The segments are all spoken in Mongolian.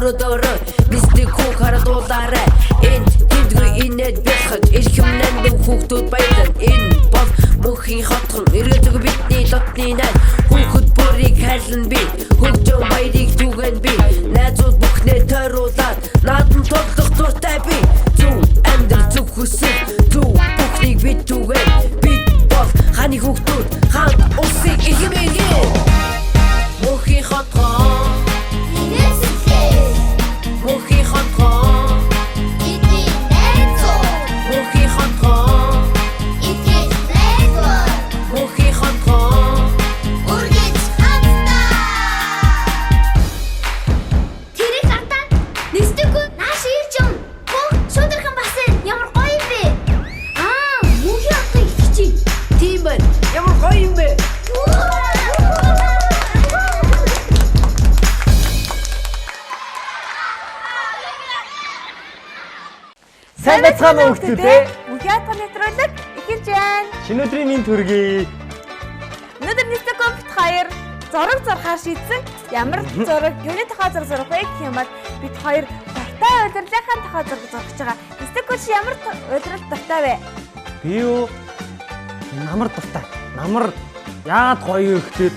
Өрөөдөрөө нисдэг хүү харадуулаарай. Энд тэндгүй инээд бэлхэж эрхэм нандин хүүхдүүд баялан. Энэ бол мөнхийн хотхон эргэлзээгүй бидний лотны найз. Хүүхэд бүрийг хайрлан би, хөгжин баярыг түгэн би. Найзууд бүхнээ тойруулаад наадам тоглох дуртай би. Зөв амьдрал, зөв хүсэл, зөв бүхнийг бид түгэн. Бид бол хааны хүүхдүүд, хаан улсын эрхэм иргэн. Мөнхийн хотхон, мөнхийн хотхон, мөнхийн хотхон, мөнхийн хотхон. Тэрийг хартаа нисдэггүй нааш ирж юм. Хөө шудархан бас ямар гоё юм бэ? Аа, мөнхийн хотын итгэж чинь. Тийм байна. Ямар гоё юм бэ? Сайн байцгаана уу хүүхдүүд ээ? Мөнхийн хотын нэвтрүүлэг эхэлж байна. Шинэ өдрийн минь төргий. Өнөөдөр Нисдэг бит хоёр зураг зурхаар шийдсэн. Ямар зураг, юуны тухай зураг зурах вэ гэх юм бол бид хоёр дуртай удирлынхаа тухай зураг зурх гэж байгаа. Нисдэг чи ямар удирдал дуртай вэ? Би юу намар дуртай. Намар яагаад гоё вэ гэхээр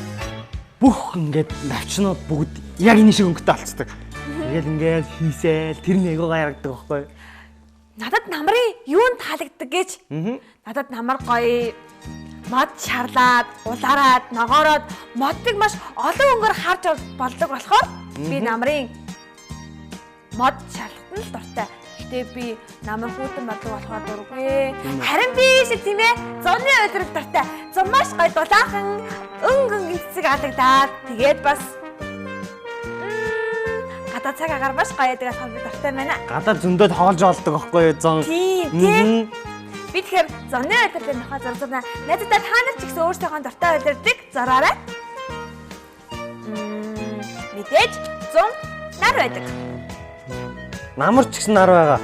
бүх ингээд навчнууд бүгд яг энэ шиг өнгөтэй болцдог. Тэгэл ингээд хийсэл тэр нэг айгуу ярагддаг байхгүй юу? Надад намрын юунд таалагддаг гэж? Надад намар гоё мод шарлаад, улаарад, ногоороод модыг маш олон өнгөөр харж болдог болохоор би намрын мод шарлахад нь л дуртай. Гэтэ би намар хүүтэн бодог болохоор дургүй. Харин би шиг тийм ээ, зуны удирдал дуртай. Зун маш гоё дулаахан өнгө өнгөн цэцэг алагдаад тэгээд бас гадаа цаг агаар маш гоё байдаг болохоор би дуртай байна. Гадаа зөндөө тоолж олдог байхгүй юу зун? Тийм, тийм. Би тэгэхээр зуны удирдлын тухай зураг зурна. Найзуудаа та нар ч гэсэн өөрсдийнхөө дуртай удирдлыг зураарай. Мэдээж зун нар байдаг. Намар ч гэсэн нар байгаа.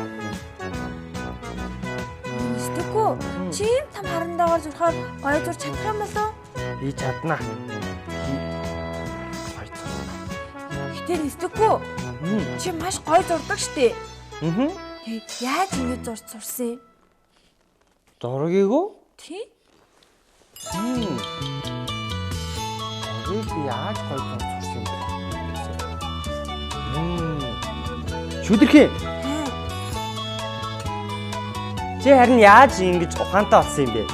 Нисдэггүй. Чи юм там харандаагаар зурхаар гоё зурч чадах юм болов уу? Би чадна. Гоё зурна. Гэтэ нисдэггүй. Чи маш гоё зурдаг штэ. Аа. Яаж ингэж зурч сурсан юм? Зургийг үү? Тийм. Зургийг би яаж гоё зурж сурсан юм бэ? Шүдэрхий. Чи харин яаж ингэж ухаантай болсон юм бэ?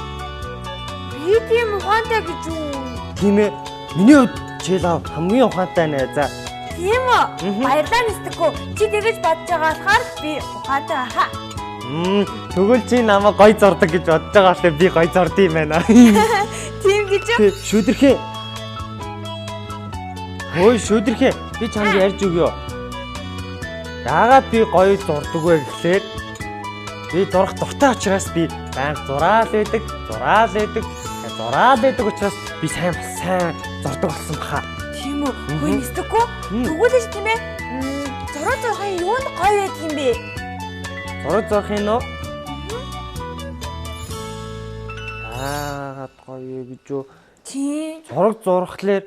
Би тийм ухаантай гэж юу? Тийм ээ. Миний хувьд чилав хамгийн ухаантай найзаа. Тийм үү? Баярлалаа нисдэггүй. Чи тэгэж бодож байгаа болохоор би ухаантай байхаа. Тэгвэл чи намайг гоё зурдаг гэж бодож байгаа болохоор би гоё зурд юм байна. Тийм гэж юу? Шүдэрхий. Хөөе шүдэрхий. Би чамд ярьж өгье. Яагаад би гоё зурдаг вэ гэхлээр би зурх дуртай учраас би байнга зураал байдаг, зураал байдаг, зураал байдаг учраас би сайн зурдаг болсон баха. Тийм үү? Хөөе нисдэггүй. Тэгвэл ч тийм ээ. Зураг зурхын юунд гоё байдаг юм бэ? Зураг зурхын нөө? Яагаад гоё гэж юу? Тийм. Зураг зурхлаар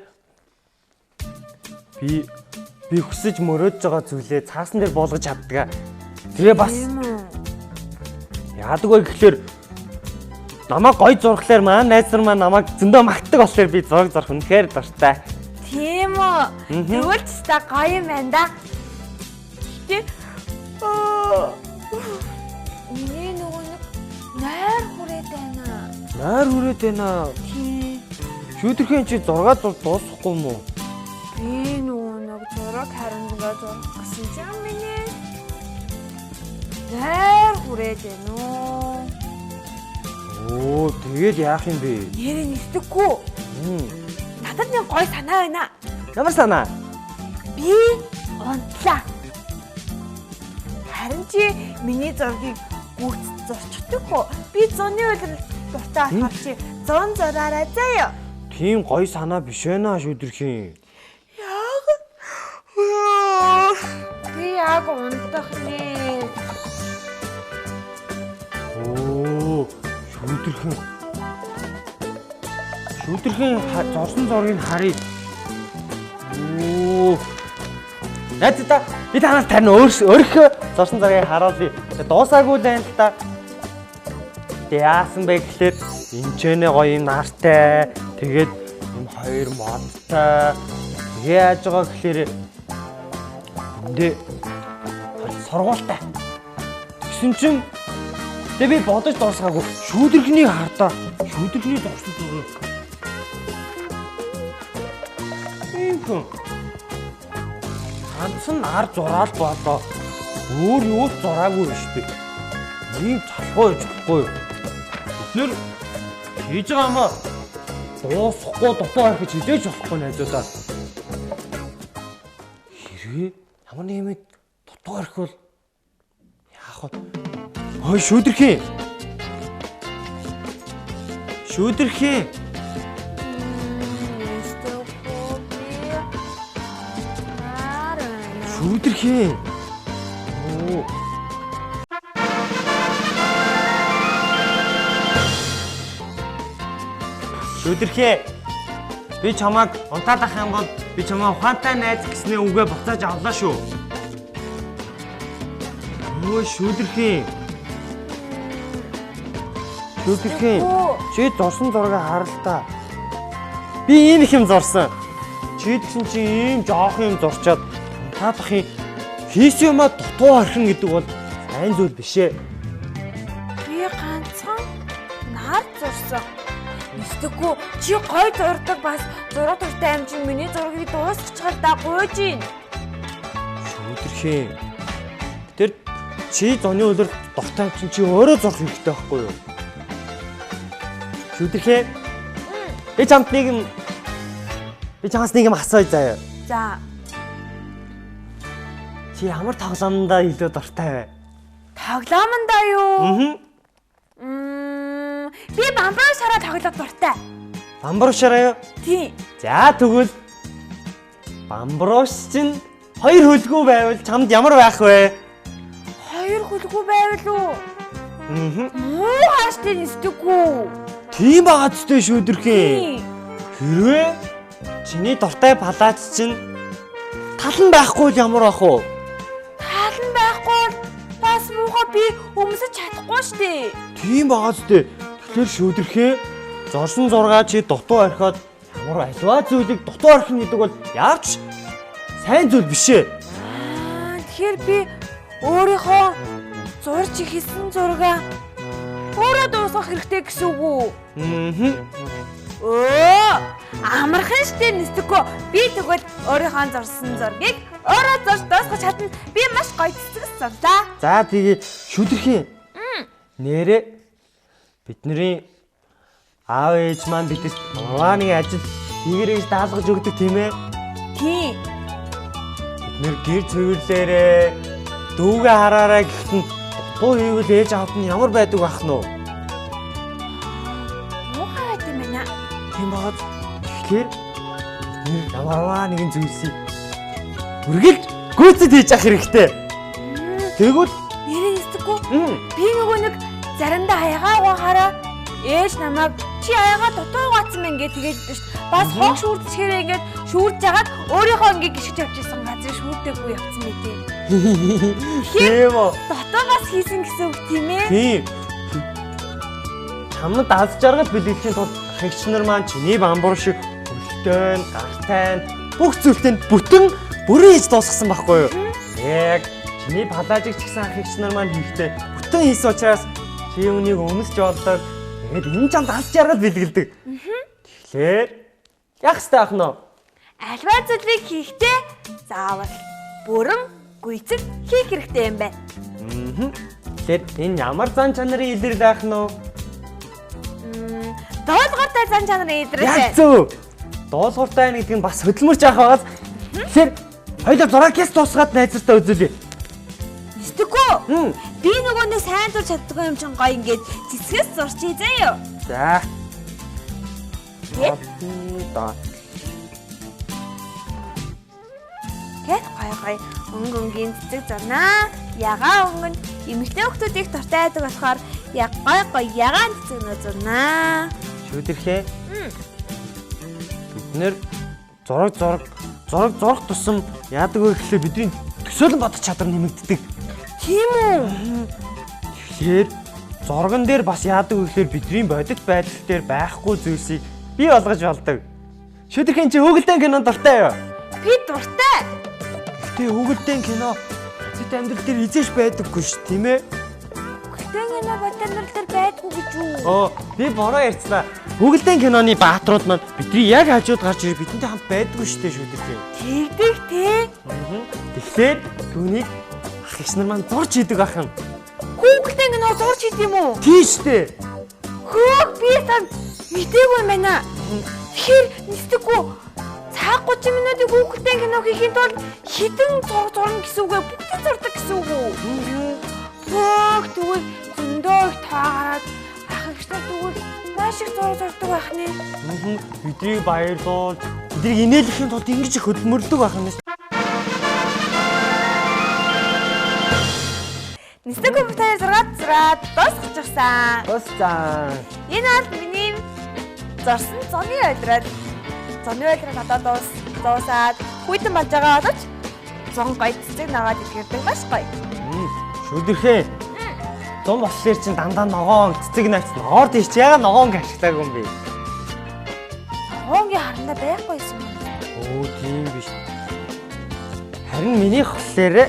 би хүсэж мөрөөдж байгаа зүйлээ цаасан дээр буулгаж чаддаг. Тэгээ бас яадаг вэ гэхлээр намайг гоё зурхлаар маань найз нар маань намайг зөндөө магтдаг болохоор би зураг зурх үнэхээр дуртай. Тийм үү? Тэгвэл ч та гоё юм байна да. Гэтэ миний нөгөө нэг найр хүрээд байна. Найр хүрээд байна. Тийм. Шүдэрхэн чи зураг зур дуусахгүй юм уу? Би нөгөө нэг зураг харин ингээ зурах гэсэн чинь миний найр хүрээд байна уу? Оо, тэгээд яах юм бэ? Нэрээ нисдэггүй. Надад нэг гоё санаа байна. Ямар санаа? Би унтлаа. Харин чи миний зургийг гүйц зурчдаг уу? Би зуны улирал дуртай болохоор чи зун зураарай заяа. Тийм гоё санаа биш ээ наа шүдэрхийн. Яг би яг унтах нэ. Оо, шүдэрхэн. Шүдэрхэн зурсан зургийг харъя. Оо. Найзуудаа би танаас тарин өөрийнхөө зурсан зургийг харуулъя. Тэгээ дуусаагүй л байна л да. Тэгээ яасан бэ гэхлээр энэ ч нэ гоё юм нартай. Тэгээд юм хоёр модтой. Тэгээ яаж байгаа гэхлээр эндээ сургуультай. Тэгсэн чинь тэгээ би бодож дуусгаагүй. Шүүдэрхний хардаа. Шүүдэрхний зурсан зураг. Ийм хүн. Ганцхан нар зураал болоо. Өөр юу ч зураагүй шүү дээ. Ийм залхуу байж болохгүй юу? Бид нэр хийж байгаа юм аа. Дуусахгүй дутуу архиж хизээж болохгүй найзуудаа. Хэрвээ ямар нэг юм дутуу арх бол яах вэ? Хой шүүдэрхий. Шүүдэрхий. Шүүдэрхий. Оо. Шүүдэрхий. Би чамайг унтаад ах юм бол би чамайг ухаантай найз гэснээ үгээ буцааж авлаа шүү. Өө шүүдэрхий. Шүүдэрхий. Чи зурсан зургийг хар л та. Би ийм их юм зурсан. Чи тэгсэн чи ийм жоох юм зурчаад унтаад ах юм хийсэн юмаа дутуу орхин гэдэг бол сайн зүйл биш ээ. Би ганцхан нар зурсан. Мэддэггүй чи гой зурдаг бас зураг дуртай юм чинь миний зургийг дуусгачихал да гуйж ийн. Шүүдэрхий. Тэр чи зуны үлрэлт дуртай юм чинь чи өөрөө зурх хэрэгтэй байхгүй юу? Шүүдэрхий. Би чамд нэг юм би чамаас нэг юм асууя заяа. За. Чи ямар тоглоомдоо илүү дуртай вэ? Тоглоомондоо юу? Аа. Би бамбар шараа тоглох дуртай. Бамбар шараа юу? Тийм. За тэгвэл бамбарш чинь хоёр хөлгүү байвал чамд ямар байх вэ? Хоёр хөлгүү байвал уу? Аа. Муу хааштай нисдэггүй. Тийм байгаа ч дээ шүүдэрхий. Тийм. Хэрвээ чиний дуртай палаач чинь тал нь байхгүй бол ямар байх вэ? Тал нь байхгүй бол бас муухай би өмсөж чадахгүй штэ. Тийм байгаа ч дээ. Тэгэхээр шүүдэрхий зурсан зургаа чи дутуу орхиод ямар альва зүйлийг дутуу орхино гэдэг бол яавч сайн зүйл биш ээ. Аа, тэгэхээр би өөрийнхөө зурж эхэлсэн зургаа өөрөө дуусгах хэрэгтэй гэсэн үг үү? Аа. Өө, амархан штэ нисдэггүй. Би тэгвэл өөрийнхөө зурсан зургийг өөрөө зурж дуусгах чадна. Би маш гоё цэцэг зурлаа. За тэгээ шүүдэрхий. Нэрээ бидний аав ээж маань бидэст ямарваа нэгэн ажил хийгэрэй гэж даалгаж өгдөг тийм ээ. Тийм. Бид нэр гэр цэвэрлээрээ дүүгээ хараарай гэхэд нь дутуу хийвэл ээж аавд нь ямар байдаг байх нь вэ? Муухай байт юм байна. Тийм байгаад тэгэхээр бид нэр ямарваа нэгэн зүйлсийг үргэлж гүйцэд хийж явах хэрэгтэй. Тэгвэл Нэрээ нисдэггүй. Би нөгөө нэг заримдаа аягаа угаахаараа ээж намайг чи аягаа дутуу угаацсан мэн гэж тэгээд дээ шүү. Бас хог шүүрдэхээрээ ингээд шүүрж жагаад өөрийнхөө ингээд гიშгэж явж исэн газрыг шүүрдээгүй явцсан мэтээ. Тийм үү? Дутуу бас хийсэн гэсэн үг тийм ээ? Тийм. Чамд аз жаргал бэлгэлэхийн тулд ахигч нар маань чиний бамбар шиг хөлтэй нь, гартай нь бүх зүйлтэй нь бүтэн бүрэн хийж дуусгасан байхгүй юу? Яг чиний палажиг ч гэсэн ахигч нар маань хийхдээ бүтэн хийсэн учраас чи үүнийг өмсч болдог. Тэгээд энэ чамд аз жаргал бэлгэлдэг. Тэгэхээр яах ёстой ах нь вэ? Альва зүйлийг хийхдээ заавал бүрэн гүйцэд хийх хэрэгтэй юм байна. Тэгэхээр энэ ямар зан чанарын илрэл байх нь вэ? Дуулууртай зан чанарын илрэл. Яг зөв. Дуулууртай гэдэг нь бас хөдөлмөрч яах байгаас. Тэгэхээр хоёулаа зураг дуусгаад найзартаа үзүүлье. Нисдэггүй. Би нөгөө нэг сайн зурж чаддгүй юм чинь гоё ингээд цэцгээс зурчий заяа. За. Тэгээд Гэт гоё гоё өнгө өнгийн цэцэг зурнаа. Ягаан өнгө нь эмэгтэй хүмүүсийг их дуртай байдаг болохоор яг гоё гоё ягаан цэцэгнүүд зурнаа. Шүүдэрхээ. Бид нэр зураг зурах тусам Яадаг вэ гэхлээр бидний төсөөлөн бодох чадвар нэмэгддэг. Тийм үү? Тэгэхээр зурган дээр бас яадаг вэ гэхлээр бидний бодит байдал дээр байхгүй зүйлсийг бий болгож болдог. Шүдэрхэн чи хүүгэлдэн кинонд дуртай юу? Би дуртай. Гэтэ хүүгэлдэн кино зэт амьдрал дээр эзэж байдаггүй ш, тийм ээ? Хүүгэлдэн кино бодит амьдрал дээр байдгүй гэж юу? Оо, би бороо ярьцлаа. Хүүгэлдэн киноны бааtruуд маань бидний яг хажууд гарч ирээ бидэнтэй хамт байдаггүй шүү дээ шүдэрхэн. Тэгдэг тий. Тэгэхээр түүнийг ах эгч нар маань зурж идэг ах юм. Хүүгэлдэн кино зурж идэв юм уу? Тийм шүү дээ. Хөөх би сан мдээгүй юм байна. Тэгэхээр нисдэггүй цаг 30 минутын хүүхэлдэйн кино хийхийн тулд хэдэн зураг зурна гэсэн үг вэ? Бүгдийг зурдаг гэсэн үг үү? Хөөх тэгвэл зөндөө их тоо гараад ах эгч нар тэгвэл маш их зураг зурдаг байх нэ. Биднийг баярлуулж, биднийг инээлэхийн тулд ингэж их хөдөлмөрлөдөг байх юм. Нисдэг компьютерээр зураад зураад дуусчихсан. Дууссан. Энэ бол миний зорсон зуны улирал. Зуны улирал одоо дуусаад хүйтэн болж байгаа боловч зун гоё цэцэг нагаад илгэрдэг маш гоё. Шүдэрхээ. Зун болохоор чинь дандаа ногоон цэцэг наац ногоор тийч яга ногоон ашиглаагүй юм бэ? Ногоонгийн харандаа байхгүй юм. Өө тийм биш. Харин минийх болохоор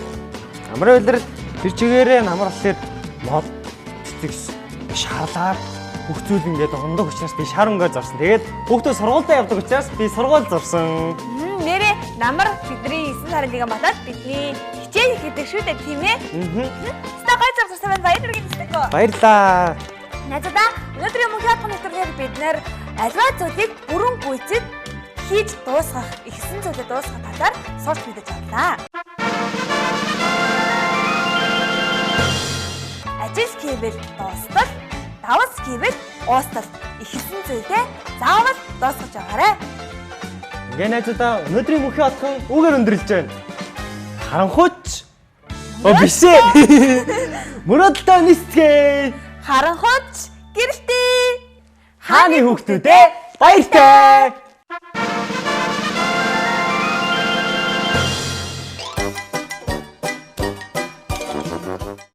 намрын улирал тэр чигээрээ намар болохоор мод цэцэг шарлаар бүх зүйл ингээд ундаг учраас би шар өнгөөр зурсан. Тэгээд хүүхдүүд сургуультай явдаг учраас би сургууль зурсан. Нэрээ намар бидний 9 сарын 1 болоод бидний хичээл хийдэг шүү дээ, тийм ээ? Ста гой зураг зурсан байна. Баяр хүргэе нисдэг. Баярлалаа. Найзуудаа, өнөөдрийн мөнхийн отгон нэвтрүүлгээр бид нэр альва зүйлийг бүрэн гүйцэд хийж дуусгах, ихсэн зүйлээ дуусгах талаар сурч мэдэж авлаа. Ажил хийвэл дуустал, давс хийвэл уустал. Ихсэн зүйлээ заавал дуусгаж байгаарай. Ингээ найзуудаа, өнөөдрийн мөнхийн отгон үүгээр өндөрлөж байна. Харанхуйч. Оо биш ээ. Мөрөөдөлтөө нисцгээе. Харанхуйч гэрэлтээ. Хааны хүүхдүүдээ баяртай.